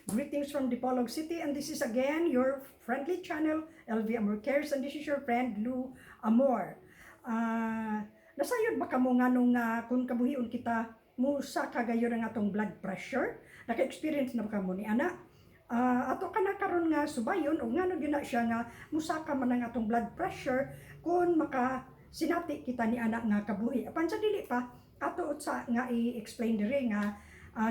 Greetings from Dipolog City, and this is again your friendly channel, LV Amor Cares, and this is your friend Lou Amor. Nasayod ba kamo nganong kung kabuhion kita, musaka gayon ang atong blood pressure? Naka-experience na ba kamo ni ana? Ato ka na karon nga subayon o ngano gyud na siya nga musaka man ang atong blood pressure kung maka sinati kita ni ana nga kabuhi. Apan sa dili pa, ato sa nga i-explain diri nga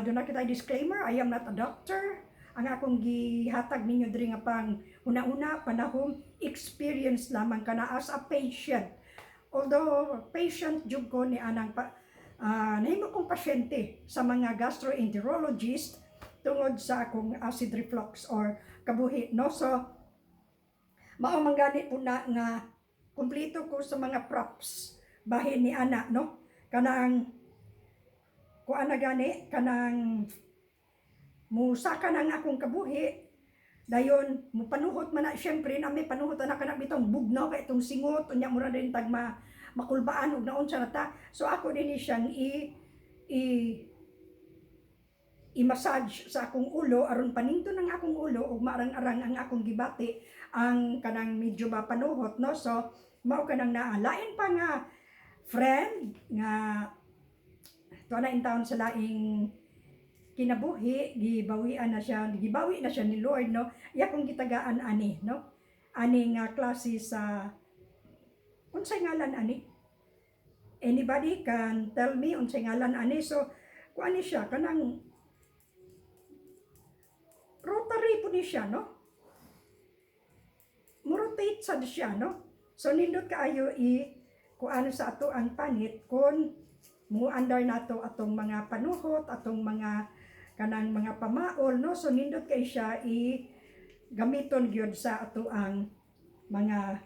duna kita disclaimer, I am not a doctor. Ang akong gihatag ninyo diri nga pang una-una panahon, experience lamang kana as a patient. Although patient jud ko ni anang pa, nahimo kong pasyente sa mga gastroenterologist tungod sa akong acid reflux or kabuhi, no? So mao man gani po na nga kumpleto ko sa mga props bahin ni ana, no? Kanang kuan na gani, kanang musaka na ang akong kabuhi, dayon mupanuhot man na. Syempre na may panuhot na kana bitong bugnaw kay itong singot, unya mura din tag ma makulbaan og naunsa na ta. So ako din ni siyang i i-massage sa akong ulo aron panington ang akong ulo ug maarang-arang ang akong gibati, ang kanang medyo mapanuhot, no? So mao kanang naalain pa nga friend nga tuwa na in town sa laing kinabuhi, gibawian na siya, gibawi na siya ni Lord, no? Iya kong gitagaan ani, no, ani nga klase sa, unsay ngalan ani? Anybody can tell me unsay ngalan ani? So kuan ni siya, kanang rotary po ni siya, no? Mo-rotate sad siya, no? So nindot kaayo i kuano sa ato ang panit kung muandar nato atong mga panuhot, atong mga kanang mga pamaol, no? So nindot kay siya i gamiton gyud sa ato ang mga,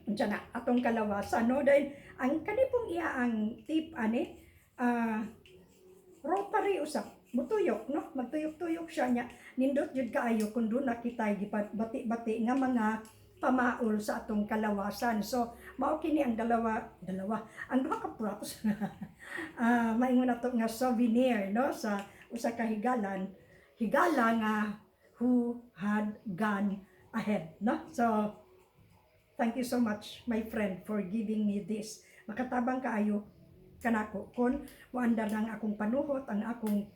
unsa na, atong kalawasan, no? Dahil ang kanipong iya ang tip ani, rotary usap, mutuyok, no? Magtuyok-tuyok siya niya. Nindot jud kaayo kung duna kita bati-bati nga mga pamaol sa atong kalawasan. So mao kini ang dalawa dalawa ang duha ka props, maingon nato nga souvenir, no, sa usa ka higalan, higala nga who had gone ahead, no? So thank you so much, my friend, for giving me this. Makatabang kaayo kanako kon muandar ng akong panuhot, ang akong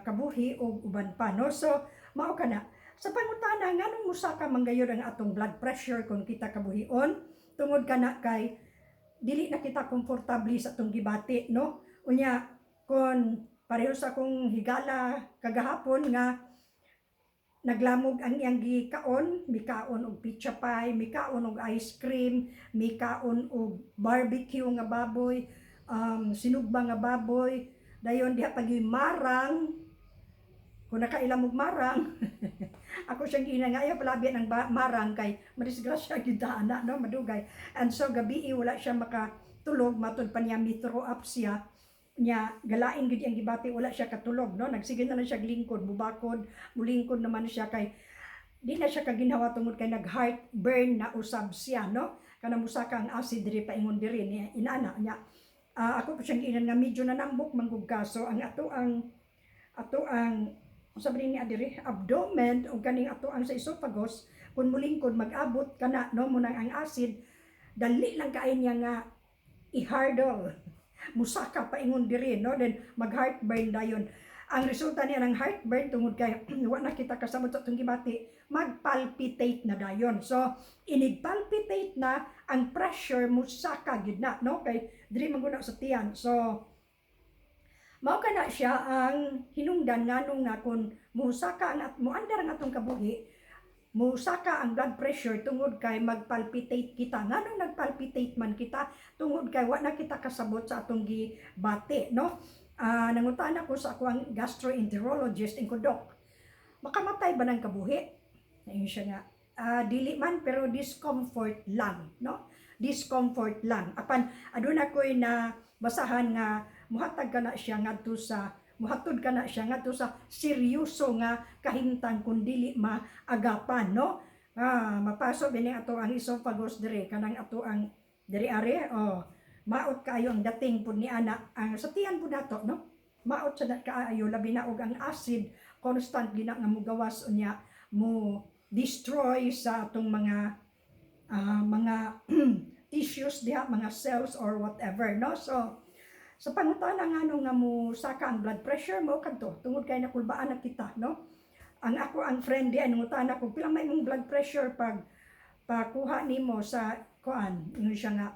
kabuhi o uban pa, no? So mao kana sa pangutana nganong musaka man gayud ang atong blood pressure kung kita kabuhion, tungod kana kay dili na kita komportable sa atong gibati, no? Unya kon pareho sa akong higala kagahapon nga naglamog ang iyang gikaon, mikaon og pizza pie, mikaon og ice cream, mikaon og barbecue nga baboy, sinugba nga baboy, dayon diha pag marang, kung nakailam og marang. Ako siyang gina nga ayaw palabi ng marang kay madisgrasya gyud ta ana, no? Madugay. And so gabi wala siya makatulog, matud pa niya mi throw up siya niya. Galain gid ang gibati, wala siya katulog, no? Nagsige na lang siya lingkod, mubakod, mulingkod naman siya kay di na siya kaginhawa tungod kay nag heartburn na usab siya, no? Kanang musaka ang acid diri paingon diri ni inana niya. Ako po siyang giinan nga medyo nanambok manggug ka. So ang ato ang sabi ni adiri abdomen o kaning ato ang sa esophagus, kung mulingkod mag-abot kana, no? Munang ang acid dali lang kaay niya nga i-hurdle, musaka paingon diri, no? Then mag heartburn dayon. Ang resulta niya ng heartburn, tungod kay wa na kita kasabot sa atong gibati, magpalpitate na dayon. So inig palpitate na ang pressure, musaka gyud na, no? Kay diri man guna sa tiyan. So mao kana siya ang hinungdan nganong nga kung musaka ang at muandar ang atong kabuhi, musaka ang blood pressure, tungod kay magpalpitate kita. Nganong nagpalpitate man kita? Tungod kay wa na kita kasabot sa atong gibati, no? Nangutan ako sa ako ang gastroenterologist, inko, "Doc, makamatay ba ng kabuhi?" Ayun siya nga, "Dili man, pero discomfort lang, no? Discomfort lang." Apan aduna ko'y na basahan nga muhatag ka na siya ngadto sa muhatod ka na siya ngadto sa seryoso nga kahimtang kung dili maagapan, no? Mapaso bini ato ang esophagus dire, kanang ato ang diri are, oh, maot kaayo ang dating pud ni ana ang sa tiyan pud nato, no? Maot sa kaayo, labi na og ang acid. Constant gina nga mugawas, unya mo destroy sa atong mga tissues diha, mga cells or whatever, no? So sa pangutana ngano nga mo saka ang blood pressure mo kadto, tungod kay nakulbaan na kita, no? Ang ako ang friend di ay nangutana kung pila may imong blood pressure pag pakuha nimo sa kuan. Ingon siya nga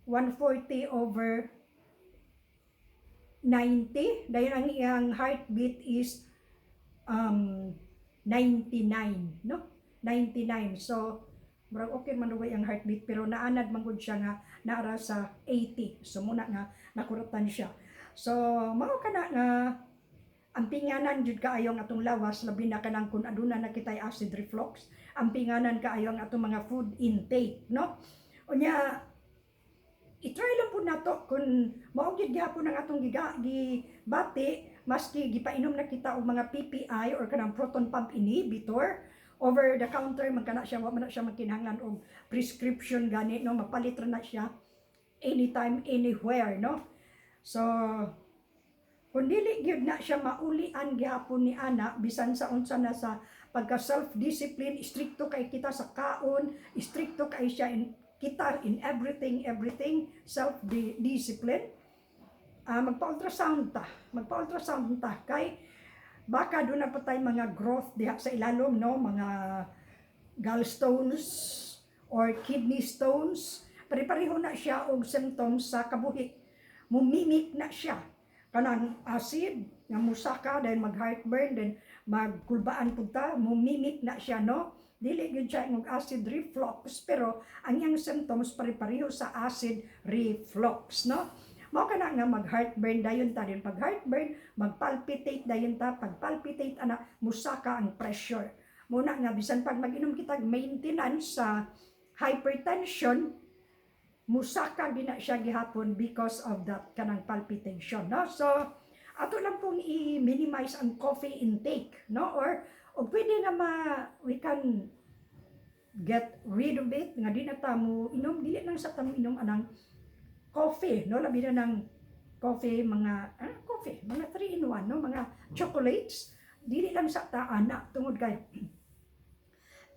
140 over 90, dayon ang iyang heartbeat is 99, no? 99. So murag okay man duway ang heartbeat, pero naanad man gud siya nga naara sa 80. So muna nga nakuratan siya. So mao kana nga ang pinganan jud kaayo ang atong lawas, labi na kanang kun aduna na kitay acid reflux, ang pinganan kaayo ang atong mga food intake, no? Unya i-try lang po nato kung mao gyud gihapon ang atong giga gibati, maski gipainom na kita og mga PPI or kanang proton pump inhibitor. Over the counter man kana siya, wa man na siya magkinahanglan og prescription gani, no? Mapalit ra na siya anytime, anywhere, no? So kung dili gyud na siya maulian gihapon ni ana, bisan sa unsa na sa pagka self discipline, strikto kay kita sa kaon, strikto kay siya in kita in everything, everything self discipline, magpa-ultrasound ta, magpa-ultrasound ta kay baka doon na pa tay mga growth diha sa ilalom, no? Mga gallstones or kidney stones. Pare-pareho na siya og symptoms sa kabuhi. Mumimik na siya kanang acid nga musaka, then mag heartburn, then magkulbaan pud ta. Mumimik na siya, no? Dili gyud siya og acid reflux, pero ang iyang symptoms pare-pareho sa acid reflux, no? Mao kana nga mag heartburn dayon ta din. Pag heartburn, magpalpitate dayon ta. Pag palpitate ana, musaka ang pressure. Muna nga bisan pag mag-inom kita maintenance sa hypertension, musaka gina siya gihapon because of that kanang palpitation, no? So ato lang pong i-minimize ang coffee intake, no? Or o pwede na ma we can get rid of it nga di na ta mo inom, dili lang sa ta mo inom anang coffee, no? Labi na ng coffee, mga coffee, mga 3 in 1, no? Mga chocolates, dili lang sa ta ana tungod kay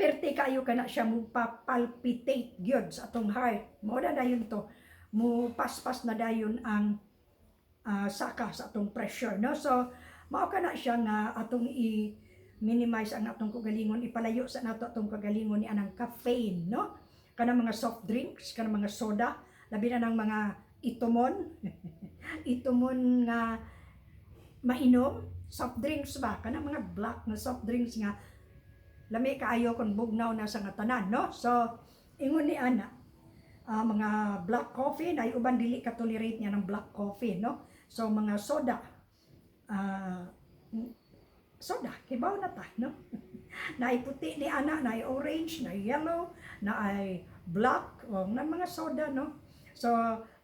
perti kayo kana siya mo palpitate gyud sa atong heart. Mo na dayon to mo paspas na dayon ang saka sa atong pressure, no? So mao kana siya nga atong i minimize ang atong kagalingon, ipalayo sa nato atong kagalingon ni anang caffeine, no? Kanang mga soft drinks, kanang mga soda, labi na ng mga itumon itumon nga mainom, soft drinks ba, kanang mga black na soft drinks nga lami kaayo kung bugnaw na sa nga tanan, no? So ingon ni ana, mga black coffee na uban dili ka tolerate niya ng black coffee, no? So mga soda, soda kibaw na ta, no? Naay puti ni ana, naay orange, naay yellow, naay black o na mga soda, no? So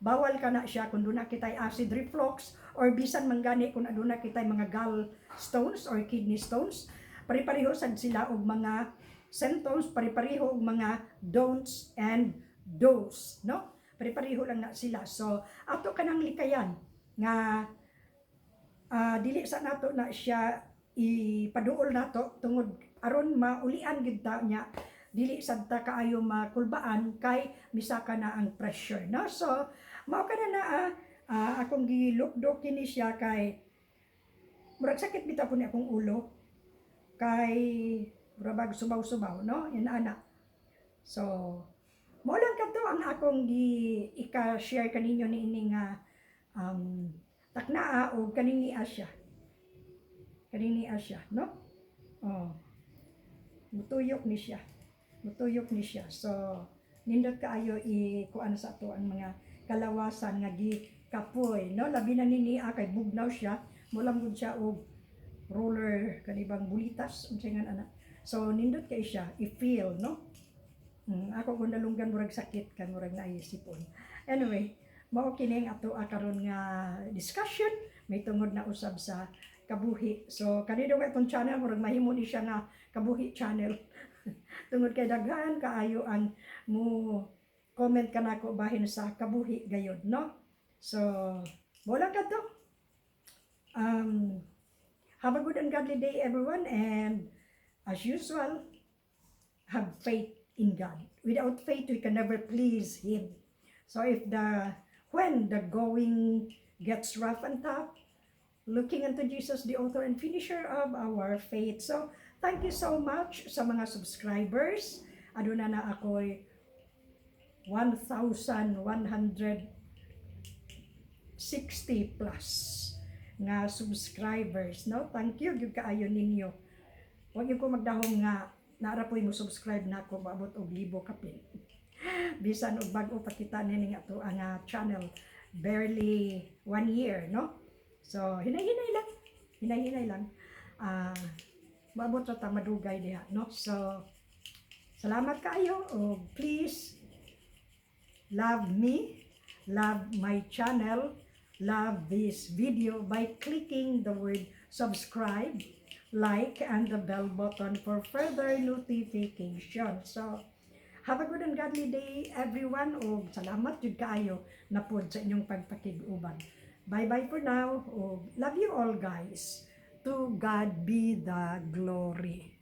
bawal ka na siya kung duna kitay acid reflux or bisan man gani kung aduna kitay mga gall stones or kidney stones. Pare-pareho sad sila og mga symptoms, pare-pareho og mga don'ts and do's, no? Pare-pareho lang na sila. So ato kanang likayan nga dili sa nato na siya ipaduol nato tungod aron maulian gid ta nya dili sad ta kaayo makulbaan kay misaka na ang pressure, no? So mao kana na akong gilukdo kini siya kay murag sakit bitaw po ni akong ulo kay murag subaw-subaw, no? Yan ana. So mao lang kadto ang akong gi ika-share kaninyo niini nga taknaa o kanini siya, kanini siya, no? Oh, mutuyok ni siya, mutuyok ni siya. So nindot kaayo i kuan sa ato ang mga kalawasan nga gikapoy, no? Labi na nini kay bugnaw siya, mulam gud siya og roller kanibang bulitas, unsa nga ana. So nindot kay siya i-feel, no? Ako kung nalunggan murag sakit kan murag naisipon. Anyway, mao kini ang ato karon nga discussion, may tungod na usab sa kabuhi. So kanino nga itong channel, murag mahimo ni siya nga kabuhi channel tungod kay daghan kaayo ang mo comment kanako bahin sa kabuhi gayod, no? So wala kadto. Have a good and godly day, everyone, and as usual, have faith in God. Without faith, we can never please Him. So if the when the going gets rough and tough, looking unto Jesus, the author and finisher of our faith. So, thank you so much sa mga subscribers. Aduna na ako'y 1,160 plus nga subscribers, no? Thank you gyud kaayo ninyo. Wa gyud ko magdahom nga naa ra poy mo subscribe nako, maabot og libo kapin. Bisan og bag-o pa kita nini nga ato ang channel, barely one year, no? So hinay-hinay lang, hinay-hinay lang. Maabot ra ta madugay diha, no? So salamat kaayo og please love me, love my channel, love this video by clicking the word subscribe, like, and the bell button for further notification. So, have a good and godly day, everyone, ug salamat jud kaayo na pod sa inyong pagpakig-uban. Bye-bye for now. Ug love you all, guys. To God be the glory.